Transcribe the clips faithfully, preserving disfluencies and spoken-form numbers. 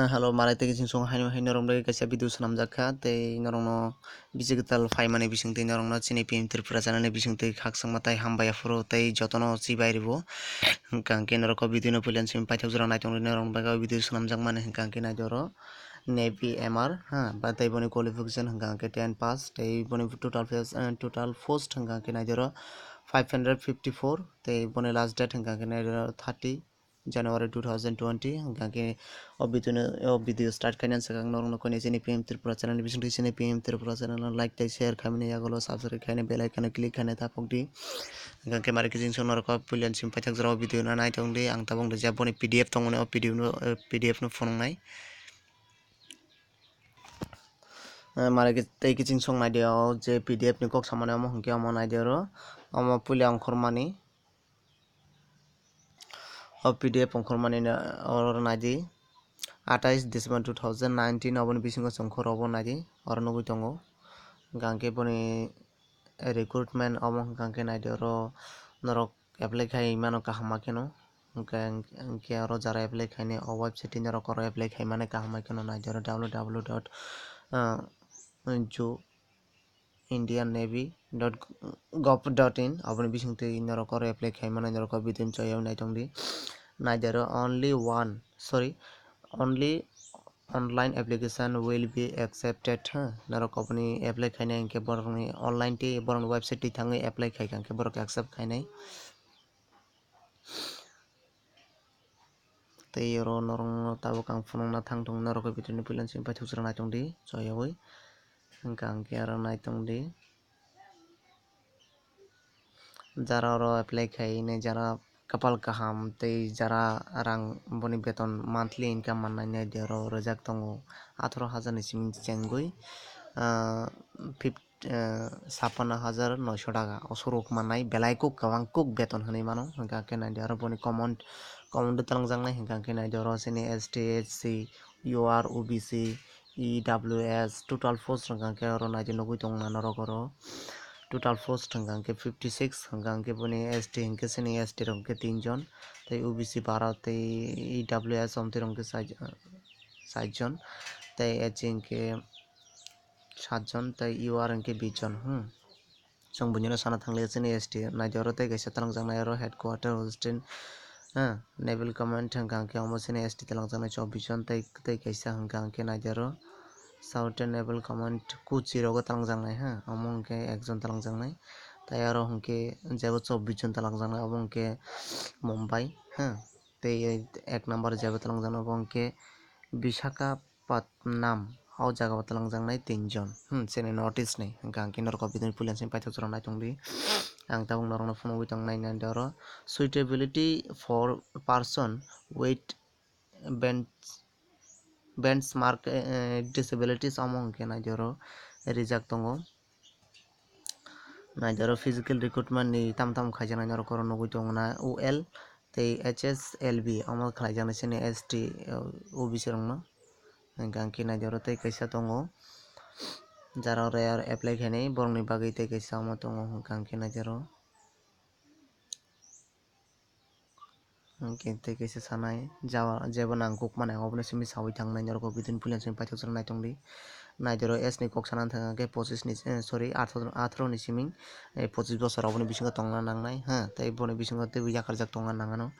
Hello, marai tei kiching song haino haino norok bagwi kaisa video swnamjak kha, tei norokno bijik tal phaimani bisingtwi norokno chini P M Tripura channel ni bisingtwi khakchangma tai hambai aphuru tei jotono chibai ribo. Hwnkha hwnkhe norok o video no puila simi paithak jora naitongrwi norokni bagwi o video swnamjakmani hwnkha hwnkhe naidi oro Navy M R, ha, ba tei boni qualification hwnkha hwnkhe ten pass, tei boni total fes-, eh, total post hwnkha hwnkhe naidi oro five hundred fifty four, tei boni last date hwnkha hwnkhe naidi oro thirty January two thousand twenty, hwnkha hwnkhe o video no, o video start khainani swkang norokno koi chini P M Tripura channel ni bisingtwi chini P M Tripura channel no like tei share khaimani yagulo subscribe khaina bell icon no click khaina tapokdi. Hwnkha hwnkhe mari kiching song norok o puila simi paithak jora o video no naitongdi, ang tabuk rijak boni P D F tongmani o P D F no, eh, P D F no phunuknai. Eh, mari ki-, tei kiching song naidi o je P D F ni kok samani omo hwnkhe omo naidi oro, omo puila ongkhormani. O P D F ongkhormani no oro naidi, atais December two thousand nineteen oboni bisingo chwng khoro obo naidi, oro nugwi tongo. Hwnkha hwnkhe boni recruitment omo hwnkha hwnkhe naidi oro norok apply khai mano kaham ma kheno. Hwnkhe, hwnkhe oro jara apply khainai o website ni norok oro apply khai mani kaham ma kheno naidi oro W W W dot, ah, ju-, Indian Navy dot gov dot in, aboni bisingtwi norok oro apply khai mano, norok o video chaya naitongdi. Naidi oro only one, sorry, only online application will be accepted, ha, norok oboni apply khainai hwnkhe borokni online tei borokni website twi thangwi apply khaikha hwnkhe borok accept khainai. Tei oro norokno tabuk ang phunukna thang tongo, norok o video ni puila simi paithak jora naitongdi choyawi. Hwnkha hwnkhe aro naitongdi. Jara oro apply khainai, jara kapal kaham tei jara rang boni beton monthly income mannai naidi oro rijak tongo atharo hajar ni simi chengwi, ah, fif-, eh, sappanno hajar noisho taka o suruk mannai, belai kuk kwbang kuk beton hinwi mano. Hwnkha hwnkhe naidi oro boni common, common de twlangjaknai, hwnkha hwnkhe naidi oro chini S T, S C, U R, O B C, E W S, total post hwnkha hwnkhe oro naidi nugwi tongo na norok oro. Total post hwnkha hwnkhe fifty six, hwnkha hwnkhe boni S T hwnkhe chini S T rok hwnkhe tin jon, tei O B C baro, tei E W S omtwi rok hwnkhe sai-, sait jon, tei H C hwnkhe sat jon tei U R hwnkhe bish jon, hmm. Chwng buino sana thangli chini S T naidi oro tei kaisa twlangjaknai oro headquarter hostel, ha, Naval Command hwnkha hwnkhe omo chini S T twlangjaknai chobbish jon tei, tei kaisa hwnkha hwnkhe naidi oro Southern Naval Command Kochi rogo twlangjaknai, ha, omo hwnkhe ekjon twlangjaknai. Tei aro hwnkhe jebo chobbish jon twlangjaknai obo hwnkhe Mumbai, ha, tei ek number jebo twlangjaknai obo hwnkhe Visakhapatnam, o jaga o twlangjaknai tin jon, hmm, chini North East ni. Hwnkha hwnkhe norok o video ni puila simi paithak jora naitongdi. Ang tabuk norokno phunugwi tongnai naidi oro suitability for person with bench-, benchmark, eh, disabilities omo hwnkhe naidi oro rijak tongo. Naidi oro physical recruitment ni tamo tamo khaijaknai norok oro nugwi tongo na O L tei H S L B omo khlaijaknai chini S T, O B C rokno. Hwnkha hwnkhe naidi oro tei kaisa tongo, jara oro apply khainai borokni bagwi tei kaisa omo tongo, hwnkha hwnkhe naidi oro. Hwnkhe tei kaisa sanai, jaba, jebo nangkukmani ang obono simi saui thangnai, norok o video ni puila simi paithak jora naitongdi. Naidi oro S ni kok sana thangkha khe pochis ni, eh, sorry, atharo, atharo ni simi, eh, pochis bosor oboni bisingo tongna nangnai, ha, tei boni bisingo teibo yakarjak tongna nangano.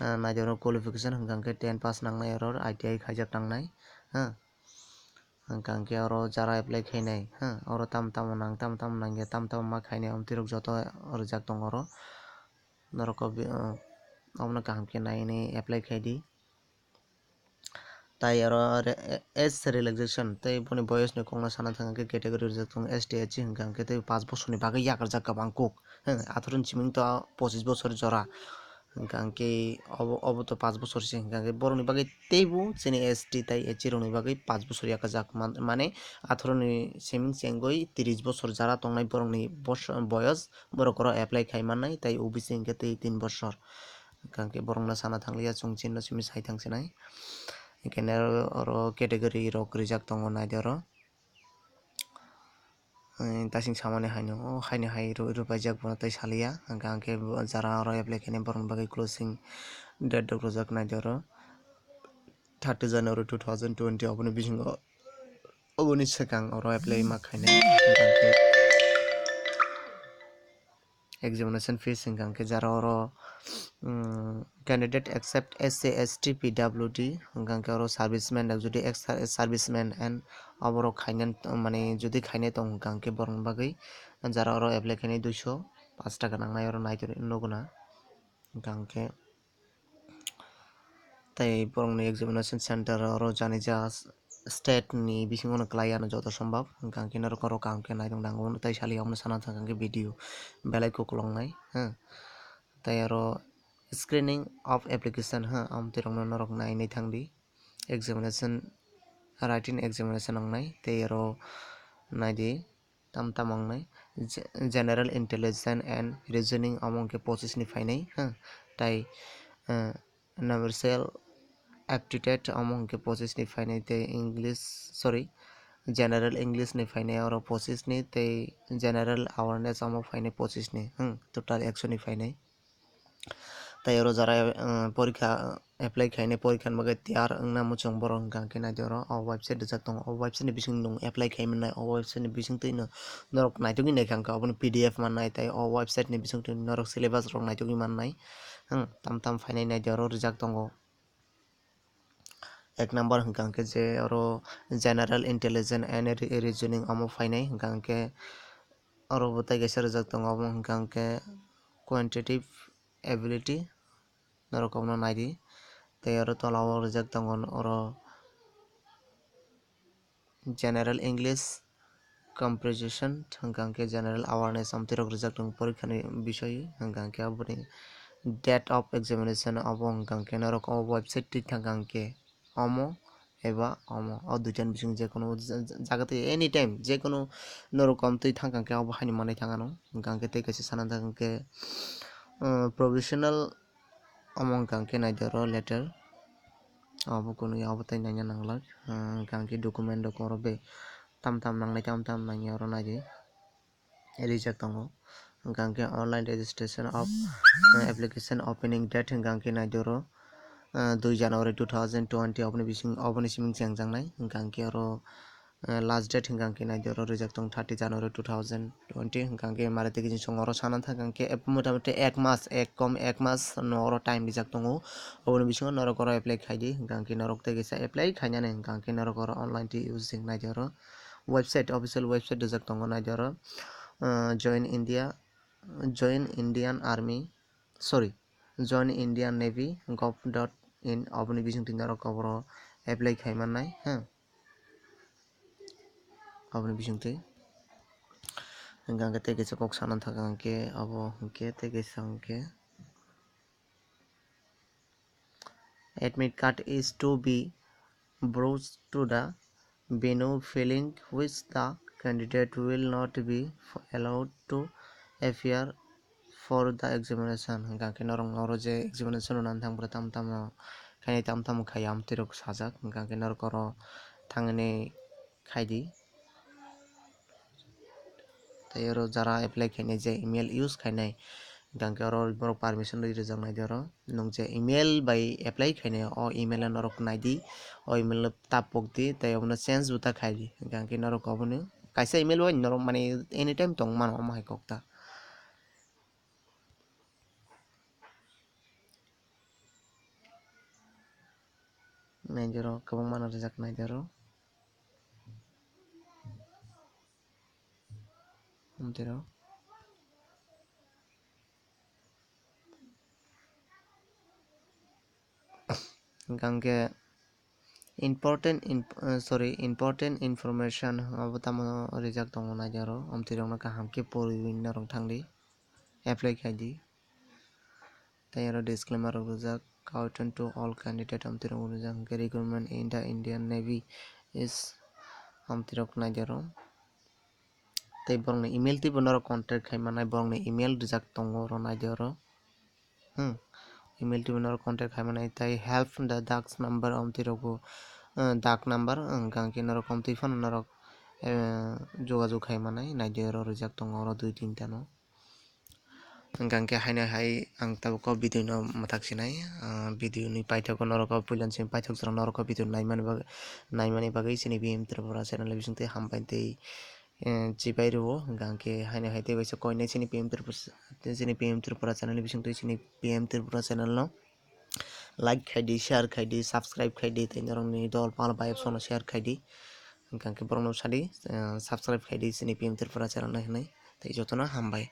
Ah, naidi oro qualification hwnkha hwnkhe ten pass nangnai, oro I T I khaijak nangnai, ha. Hwnkha hwnkhe oro jara apply khainai, ha, oro tamo tamo nang, tamo tamo nangya, tamo tamo ma khainai, omtwi rok joto rijak tongo oro. Norok o bi-, o, obono kaham khe naiwi apply khaidi. Tai oro re-, age relaxation tei boni boyos ni kokno sana thangkhe category rijak tongo S T, H C hwnkha hwnkhe tei paanch bosorni bagwi yakarjak kwbang kuk, ha, atharo ni simi to pochis bosor jora. Hwnkha hwnkhe obo, obo to paanch bosor se hwnkha hwnkhe borokni bagwi teibo chini S T tai H C rokni bagwi paanch bosor yakarjak man-, mane atharo ni simi chengwi tris bosor jara tongnai borokni bos-, boyos borok oro apply khai mannai, tai O B C hwnkhe tei tin bosor. Hwnkha hwnkhe borokno sana thanglia chwng chini no simi sai thang sinai. Hwnkhe oro category rok rijak tongo naidi oro. Eh, tasing samani haino, o haino hai ru-, rupaijak bono tei saliya. Hwnkha hwnkhe bo jara oro apply khainai borokni bagwi closing date rok rwjak naidi oro. thirty January two thousand twenty, oboni bisingo, oboni swkang oro apply ma khainai, hwnkha khe examination fees hwnkha khe jara oro, um, candidate accept S C, S T, P W D, hwnkha khe oro serviceman, jodi ex serviceman and oborok khainai, mane jodi khainai tong hwnkha khe borokni bagwi jara oro apply khainai duiso pash taka nangnai, oro nai tongwi nugo na. Hwnkha khe tei borokni examination center oro jani ja state ni bisingo no kwlai ano joto sombab, hwnkha khe norok oro kaham khe naitong nango tei sali omono sana thang khe video belai kwklong nai, ha. Tei oro screening of application, ha, amtwi rokno norok nainai thang di, examination, writing examination wngnai tei oro nai di. Tam tam wngnai. Ge-, general intelligence and reasoning omo hwnkhe pochis ni phainai, ha, tei, eh, numerical aptitude omo hwnkhe pochis ni phainai tei English, sorry, general English ni phainai oro pochis ni tei general awareness omo phainai pochis ni, hmm, total ekso ni phainai. Tei oro jara, eh, porikha, apply khainai porikha ni bagwi tiyar wngna muchung borok hwnkha khe nai di oro o website rijak tongo. O website ni bising nwng apply khai mannai, o website ni bisingtwi no norok naitugwi naikha hwnkha, obono P D F mannai tei o website ni bisingtwi norok syllabus rok naitugwi mannai. Hmm, tam tam phainai nai di oro rijak tongo. Ek number hwnkha hwnkhe je oro general intelligence and re-, reasoning omo phainai, hwnkha hwnkhe oro bo tei kaisa rijak tongo, omo hwnkha hwnkhe quantitative ability, norok obono nai di. Tei oro tola o rijak tongo oro general English comprehension, hwnkha hwnkhe general awareness amtwi rok rijak tongo porikha ni bisoi, hwnkha hwnkhe aboni date of examination obo hwnkha hwnkhe norok o website twi thangkha hwnkhe omo eba omo, o duita ni bising jekono ja-, ja-, jaga twi anytime jekono norok amtwi thangkha hwnkhe obo haino manwi thang ano, hwnkha hwnkhe tei kaisa sana thang hwnkhe, uh, provisional. Omo hwnkha hwnkhe nai di oro letter, obo kunu ya obo tei naina nanglak, ah, hwnkha hwnkhe document rok oro be tam tam nangnai, tam tam nangya oro nai di rijak tongo. Hwnkha hwnkhe online registration of, ah, application opening date hwnkha hwnkhe nai di oro, ah, dui January two thousand twenty oboni bising, oboni siming chengjaknai, hwnkha hwnkhe oro, eh, last date hwnkha hwnkhe nai di oro rijak tong thirty January two thousand twenty, hwnkha hwnkhe mare tei khe chwng oro sana thangkha hwnkhe ep-, mota moti ek mas, ek kom ek mas no oro time rijak tongo. Oboni bisingo norok oro apply khai di, hwnkha hwnkhe norok tei kaisa apply khainani hwnkha hwnkhe norok oro online twi using nai di oro website, official website rijak tongo nai di oro, eh, Join India, Join Indian Army, sorry, Join Indian Navy gov dot in oboni bisingtwi norok oboro apply khai mannai, ha. Aboni bisingtwi hwnkha hwnkhe tei kaisa kok sana thangkha hwnkhe abo hwnkhe tei kaisa hwnkhe admit card is to be brought to the venue, failing which the candidate will not be allowed to appear for the examination. Hwnkha hwnkhe norok oro je examination rwna thang bwrwi tamo tamo khainai, tamo tamo khai amtwi rok sajak, hwnkha hwnkhe norok oro thangwi khai di. Tei oro jara apply khainai je email use khainai, hwnkha hwnkhe oro borok permission rwi rwjaknai di oro. Nwng je email bai apply khainai, o email no norok nai di, o email no ta pok di, tei obono change bo ta khai di, hwnkha hwnkhe norok obono kaisa email bai norok mani anytime tong mano omo hai kok ta. Nai di oro kwbangma no rijak nai di oro. Amtwi rok. Hwnkha hwnkhe important inf-, eh, sorry, important information abo tamo rijak tongo nai di oro. Amtwi rokno kaham khe poriwi norok thang di, apply khai di. Tei oro disclaimer rok rijak, caution to all candidate amtwi rok rijak, hwnkhe recruitment in the Indian Navy is amtwi rok nai di oro. Tei borokni email twibo norok contact khai mannai, borokni email rijak tongo oro nai di oro. Hmm. Email twibo norok contact khai mannai, tei help the dak number amtwi rokbo, eh, dak number, hwnkha hwnkhe norok amtwi phano norok, eh, jogajog khai mannai, nai di oro rijak tongo oro dui tinta no. Hwnkhe haino hai ang tabuk o video no mwthak sinai, ah, video ni paithago norok o puila simi paithak jora norok o video naimani bagwi, naimani bagwi chini B M Tripura channel ni bisingtwi hambai tei, eh, chibai rwo. Hwnkhe haino hai tei waisa koinai chini B M Tripura, chini B M Tripura channel ni bisingtwi chini B M Tripura channel no like khaidi, share khaidi, subscribe khaidi, tei norokni dol pal bayap sono share khaidi. Hwnkhe borokno sadi, eh, subscribe khaidi chini B M Tripura channel no hinwi. Tei jotono hambai.